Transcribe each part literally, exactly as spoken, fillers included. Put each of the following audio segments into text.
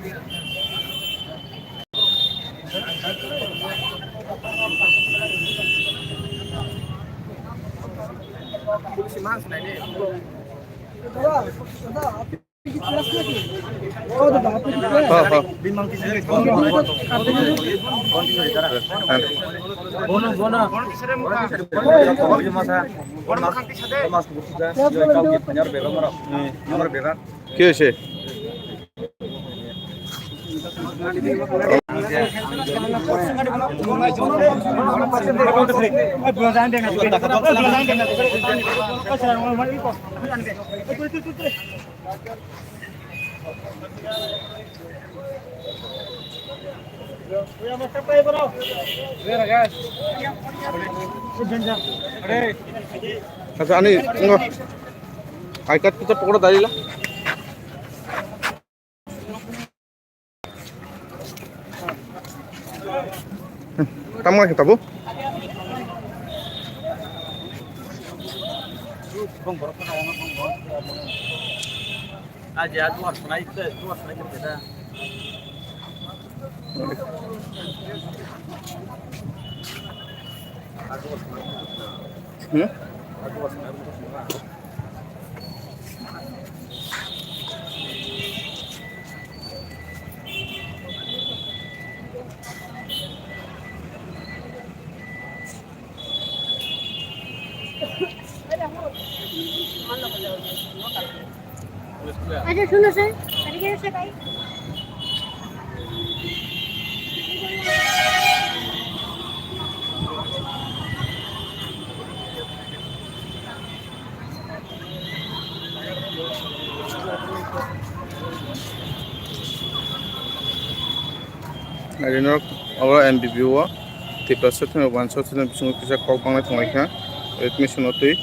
Ho, ho. Ki hoise? Acha, ani, ngo. I card kita pokora dalila. Tamo khe tabu? Aja, duar sunai, duar sunai kita. Hmm? আচ্ছা, শুনো স্যার, এদিকে এসে ভাই। Narinok oro M B B o Tiprasa thani uansa thani bisingo kisa kok bangnai tonglaikha admission o twi.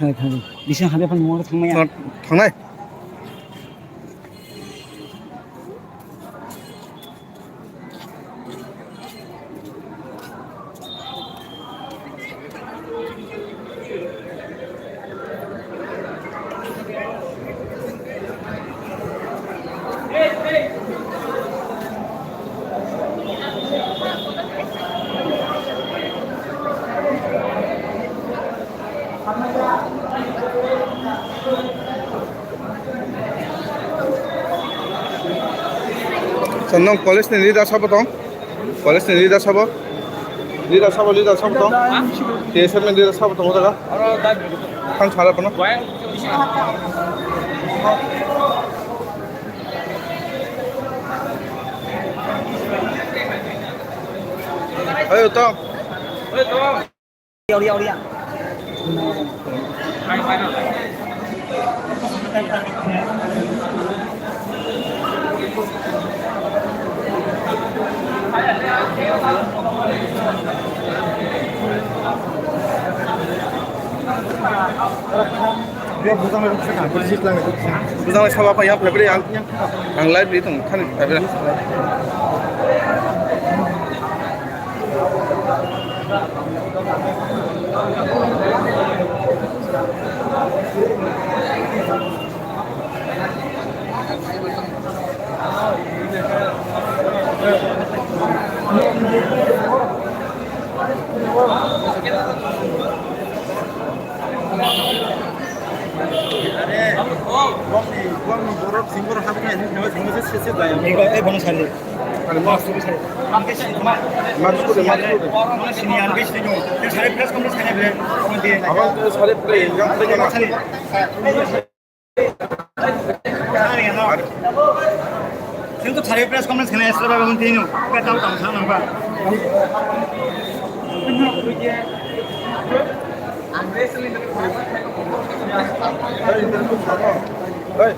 Thang, thang. Bisa hade phang mo thang maya. Thang, thangnai. Chwng nung college ni leader sabo tong? College ni leader sabo? Leader sabo, leader sabo tong? T S F ni leader sabo tong jaga? Thang sala kono? Ayo tong. Bujang lai saba pa yang phaibri ang, ang live ri tong khani phaibri. Borok singor habni ani singor singor se se se jaya. Eba, eba no sali. Mask kore, mask kore. Abang tu sari play, yang play na. Chwng to sari press conference khna esra ba gun tino. Ka tau tang sa nang ba. Hey.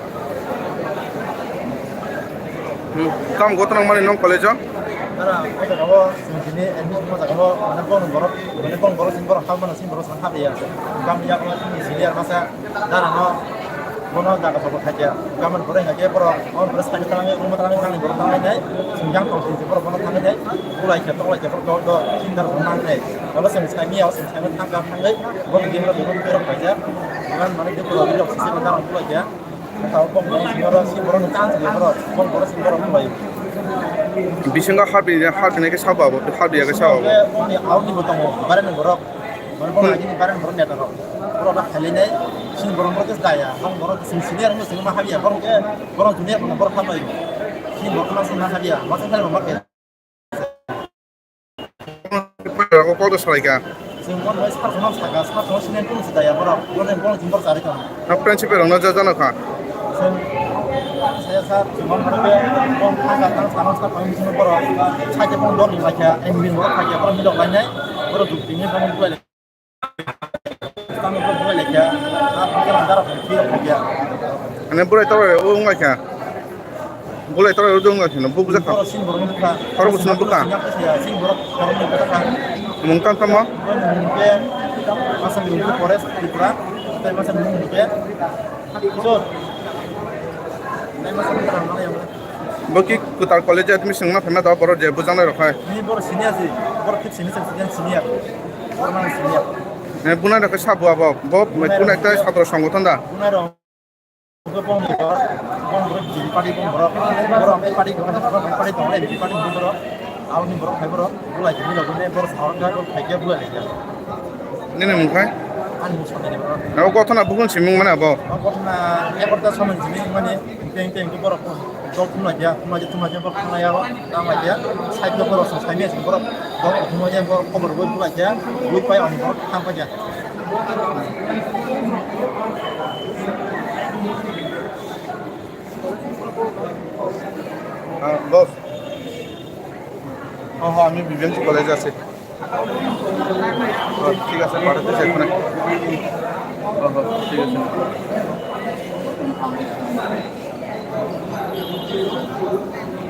Hmm, tamo gotong nang mani nong college o? Dara, o jaga o, chwng tini admission o jaga o, mane bong borok, mane bong borok, sini borok, hal mano sini borok, sang hap ya. Gam ya, sini senior masa, dara no, bono jaga sobo khaikya. Gam borok hai khe borok, on borok sai tang, um tang, tang borok tang nai, sini yang tong sini borok bono tang nai, ulai khe, tolai khe, borok do, do, sini dara bono nang nai. Wala sini sai mi ya, sini sai tang, tang nai, borok dia borok, borok khaikya. Gam mane dia borok, borok sisi dara ulai khe. Bisingo harbi, harbi nai khe sabo abo, harbi ya khe sabo abo. Aoni bo tongo, barani borok. Mane borok agini barani borok neta rok. Borok ba khali nai, sini borok borok khe jaya, hang borok sini sini armo sini ma habiya, borok khe, borok junior borok habai. Sini borok ma sini ma habiya, ma sini ma habiya. Kok da salai kha. Chwng mon bai sar sono saka, sar sono sinen tun sida ya borok. Borok borok jin borok chari tong. Ha, principal rok no ja jano kha. Chwng saya sar chwng mon bai bong kha ka tang sano sar pang sino borok. Sai te bong dor ni laikha, en bin borok kha ya borok midok lainai. Borok duk dini bong bai. Ani burai tawai o wng lai kha. Bulai tawai o wng lai kha, buk jak kha. Borok sini borok ni bwkha. Borok sini bwkha. Sini borok borok ni bwkha. Mung tam tamo? Masa ni forest Tripura. Tei masa ni mung ke. Sir. Tei masa ni. Bo ki kwtal college admission ma phaima da borok je bujanai rok hai. Ni borok senior si, borok khe senior si, senior, senior. Borok nang senior. Eh, bunai rok khe sabo abo, bo bunai rok ekta senior. Sabro songothon da. Bunai rok bong borok, bong borok B J P party bong borok, borok party borok, borok party tong lai, B J P party borok. Aoni borok hai borok, bulai khe ni logo ne borok sahor ga borok hai khe bulai lai khe. Nini mung khai? Ani mung sonai ni borok. Abo gothona bukhun simung mane abo. Abo gothona ekorta somoi simung mane teng teng borok. Dok thumlaikya, thumlaikya, thumlaikya, borok thanglaiya, thanglaiya, side o borok se saimanya se borok, borok thumlaikya, borok khobor rwui thumlaikya, rwui pai ani borok thangpaikya. Ah, boss. Oh, oh, আমি বিবেক কলেজ আছে। Oh, ঠিক আছে, পাঠাতে চাই ফোনে। Oh, oh, ঠিক আছে।